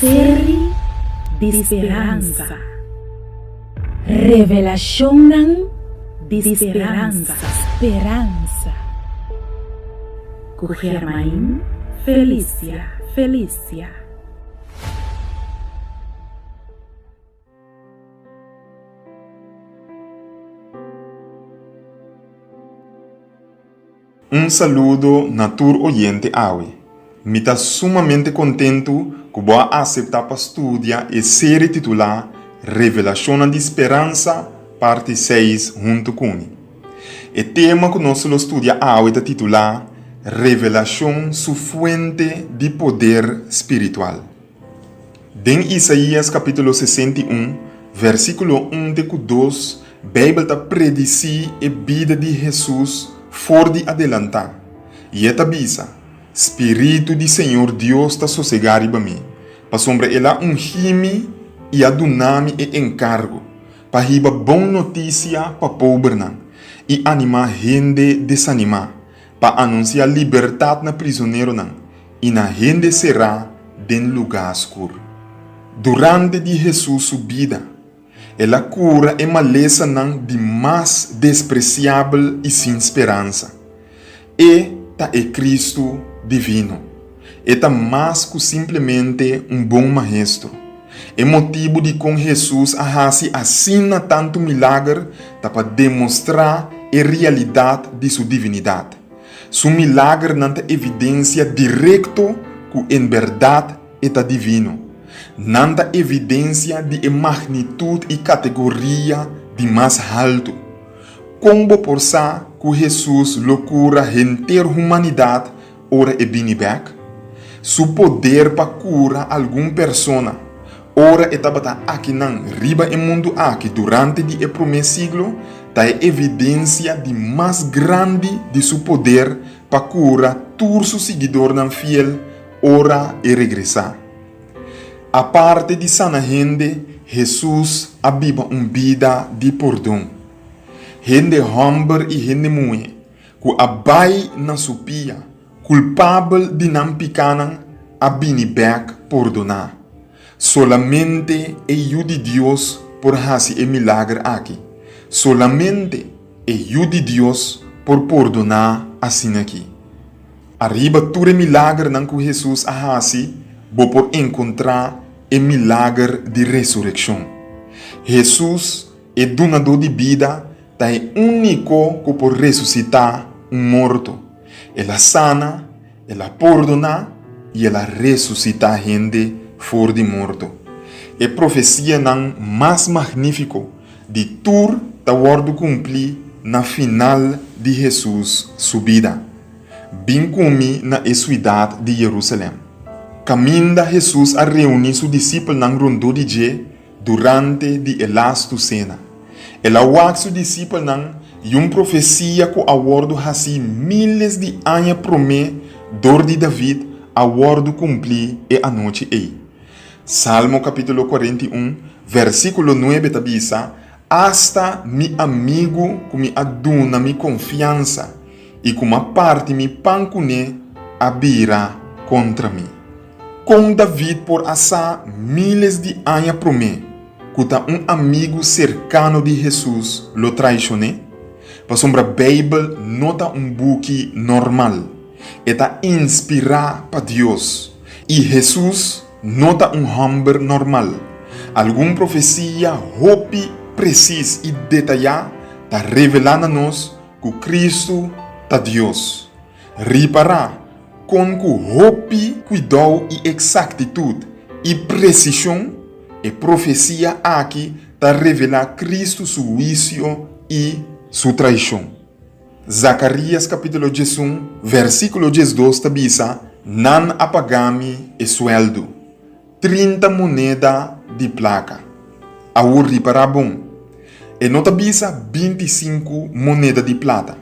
Seri di speransa. Revelashonnan di speransa. Speransa. Ku Germain Felicia Felicia. Un saludo na tur oyente awe. Mi ta sumamente kontentu ku bo a aseptá pa studia e seri titulá Revelashonnan di Speransa, Parti seis huntu ku mi. E tema ku nos lo studia awe ta titulá Revelashon su fuente di poder spiritual. Den Isaías kapítulo 61, versíkulo un te ku dos, Beibel ta predisí e bida di Hesus for di adelantá, i e ta bisa, Spiritu di señor Dios ta sosegá riba mi, pasobra el a ungí mi i a duna mi e enkargo pa hiba bon notisia pa pobernan i animá hende desanimá, pa anunsiá libertat na prizoneronan i na hende será den lugá skur. Durante di Hesus su bida, el a kura e malesanan di mas despresiabel i sin speransa. E ta e Kristu divino. E ta mas ku simplemente un bon maestro. E motibu dikon Hesus a hasi asina tantu milager ta pa demostrá e realidat di su divinidat. Su milagernan ta evidensia direkto ku en bèrdat e ta divino. Nan ta evidensia di e magnitut i kategoria di mas haltu. Kon bo por sa ku Hesus lo kura henter humanidat ora e bini bèk? Su poder pa kura algun persona ora e tabata akinan riba e mundu aki durante di e promé siglo ta e evidensia di mas grandi di su poder pa kura tur su siguidornan fiel ora e regresá. Aparte di sana hende, Hesus a biba un bida di pordon. Hende hòmber i hende muhé ku a bai na su pia kulpabel di nan pikánan a bini bèk pordoná. Solamente e Yu di Dios por hasi e milager aki. Solamente e Yu di Dios por pordoná asin'aki. Ariba tur e milagernan ku Hesus a hasi, bo por enkontrá e milager di resurekshon. Hesus, e Dunadó di bida, ta e úniko ku por resusitá un morto. El a sana, el a pordoná i el a resusitá hende for di morto. E profesianan mas magnífiko di tur ta wòrdu kumplí na final di Hesus su bida. Bin ku mi na e suidat di Yerusalèm. Kaminda Hesus a reuní su disipelnan rondó di dje durante di e lastu sena. El a wak su disipelnan i un profesia ku a wòrdu hasí míles di aña promé dor di David a wòrdu kumplí e anochi ei. Salmo kapítulo 41, versíkulo nuebe ta bisa, Asta mi amigu ku mi a duna mi konfiansa i ku m'a parti mi pan kuné a bira kontra mi. Kon David por a sa míles di aña promé ku ta un amigu serkano di Hesus lo traishon'é? Pasobra Beibel no ta un buki normal. E ta inspirá pa Dios. I Hesus no ta un hòmber normal. Algun profesia hopi presis i detayá ta revelá na nos ku Kristu ta Dios. Ripará kon ku hopi kuidou i eksaktitut i presishon e profesia aki ta revelá Kristu su huisio i su traishon. Zakarías kapítulo 11, versíkulo 12 ta bisa, Nan a pagá mi e suèldu, 30 moneda di plaka. Awor ripará bon, e no ta bisa 25 moneda di plata.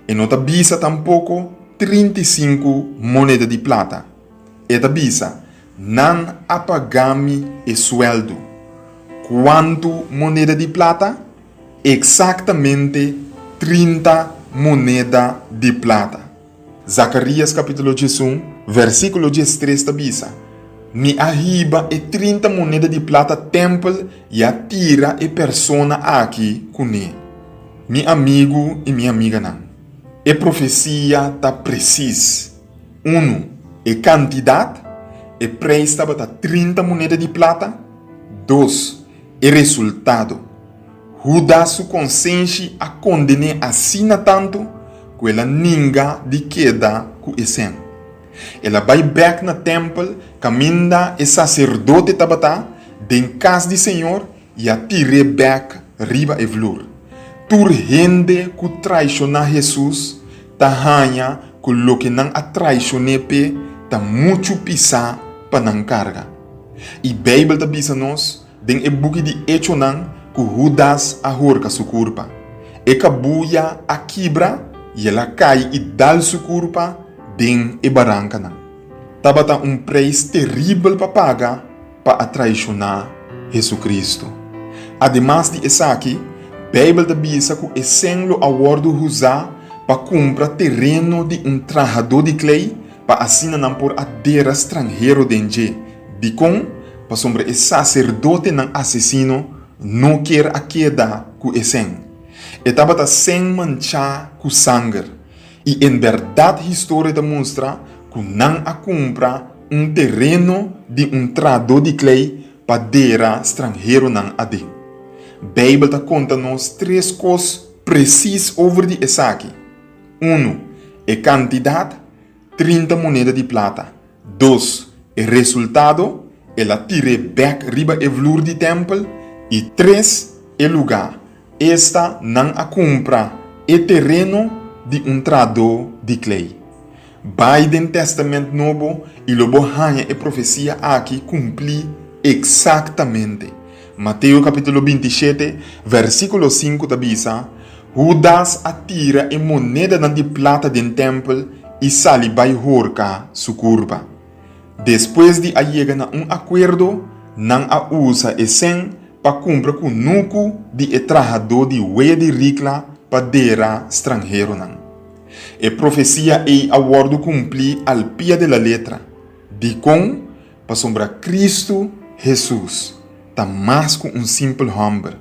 E no ta bisa tampoko 35 moneda di plata. E ta bisa, Nan a pagá mi e suèldu. Kuantu moneda di plata? Eksaktamente 30 moneda di plata. Zakarías kapítulo 11, versíkulo 13 ta bisa, Mi a hiba e 30 moneda di plata tèmpel i a tira e persona aki kuné. Mi amigu i mi amiganan, e profesia ta presis. Unu, e kantidat, e preis tabata 30 moneda di plata. Dos, e resultado, Hudas su konsenshi a konden'é asina tantu ku el a ninga di keda ku e sèn. El a bai bèk na tèmpel kaminda e saserdote tabata den kas di señor i a tir'é bèk riba e vlur. Tur hende ku traishoná Hesus ta haña ku loke nan a traishon'é p'e ta muchu pisá pa nan karga. I Beibel ta bisa nos den e buki di Echonan ku Hudas a horka su kurpa. E kabuya a kibra i el a kai i dal su kurpa den e barankanan. Tabata un preis teribel pa paga pa a traishoná Hesukristu. Ademas di esaki, Beibel ta bisa ku e sèn lo a wòrdu usá pa kumpra tereno di un trahadó di klei pa asina nan por a dera stranhero den dje. Dikon? Pasobra e saserdotenan asesino no kier a keda ku e sèn. E tabata sèn manchá ku sanger. I en bèrdat historia ta mustra ku nan a kumpra un tereno di un trahadó di klei pa dera stranheronan aden. Beibel ta konta nos tres kos presis over di esaki, Unu, e kantidat, 30 moneda di plata. Dos, e resultado, el a tir'é bèk riba e vlur di tèmpel. I tres, e lugá, esta nan a kumpra e tereno di un trahadó di klei. Bai den Tèstamènt Nobo i lo bo haña e profesia aki kumplí eksaktamente. Mateo kapítulo 27, versíkulo 5 ta bisa, Hudas a tira e monedanan di plata den tèmpel i sali bai horka su kurpa. Despues di a yega na un akuerdo, nan a usa e sèn pa kumpra kunuku di e trahadó di wea di rikla pa dera stranheronan. E profesia ei a wòrdu kumplí al pia de la letra. Dikon? Pasobra Kristu Hesus ta mas ku un simpel hòmber,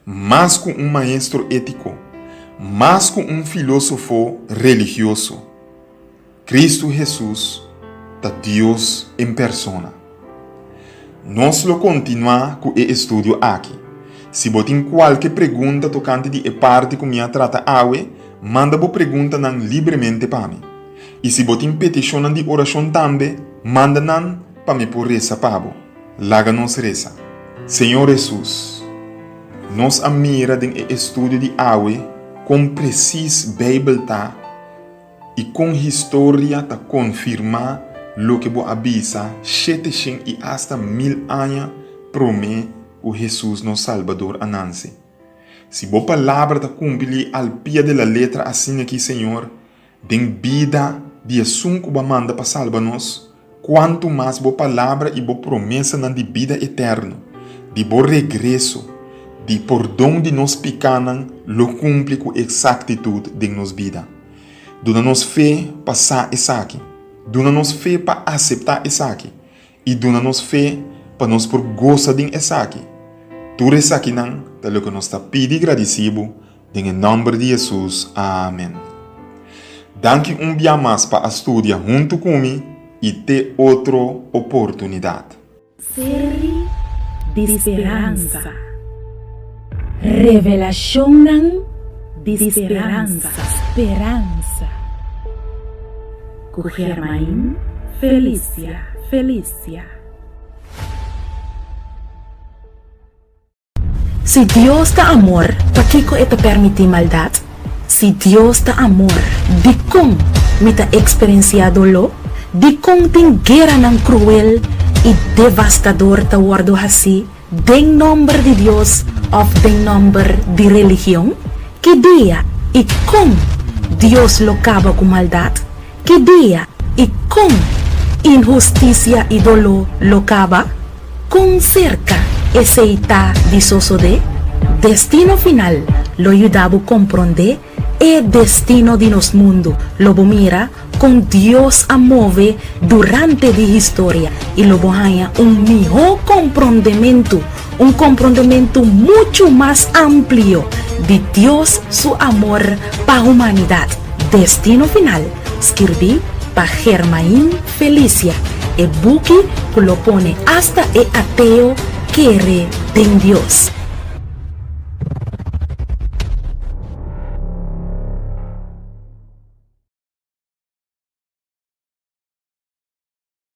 mas ku un maestro étiko, mas ku un filósofo religioso. Kristu Hesus ta Dios en persona. Nos lo kontinuá ku e estudio aki. Si bo tin kualke pregunta tokante di e parti ku mi a trata awe, manda bo preguntanan libremente pa mi. I si bo tin petishonnan di orashon tambe, manda nan pa mi por resa pa bo. Laga nos resa. Señor Hesus, nos a mira den e estudio di awe kon presis Beibel ta i kon historia ta konfirmá loke bo a bisa 700 i asta 1000 aña promé ku Hesus nos Salbador a nanse. Si bo palabra ta kumpli al pia de la letra asin'aki, Señor, Den bida di esun ku bo a manda pa salba nos, kuantu mas bo palabra i bo promesanan di bida eterno, di bo regreso, di pordon di nos pikánan lo kumpli ku eksaktitut den nos bida. Duna nos fe pa sa esaki. Duna nos fe pa aseptá esaki. I duna nos fe pa nos por gosa den esaki. Tur esakinan ta loke nos ta pidi gradisí bo Den e nòmber di Hesus, amen. Danki un bia mas pa a studia huntu ku mi i te otro oportunidat. Seri di speransa. Revelashonnan di speransa. Speransa. Ku Germain Felicia. Felicia. Si Dios ta amor, pakiko e ta permití maldat? Si Dios ta amor, dikon mi ta eksperensiá doló? Dikon tin gueranan kruel i devastador ta wòrdu hasí den nòmber di Dios òf den nòmber di religion? Ki dia i kon Dios lo kaba ku maldat? Ki dia i kon inhustisia i doló lo kaba? Kon serka esei ta di sosodé? Destino Final lo yuda bo komprondé. E destino di nos mundu. Lo bo mira kon Dios a move durante di historia i lo bo haña un mihó komprondementu, un komprondementu muchu mas amplio di Dios su amor pa humanidat. Destino Final, skirbí pa Germain Felicia, e buki ku lo pone asta e ateo kere den Dios.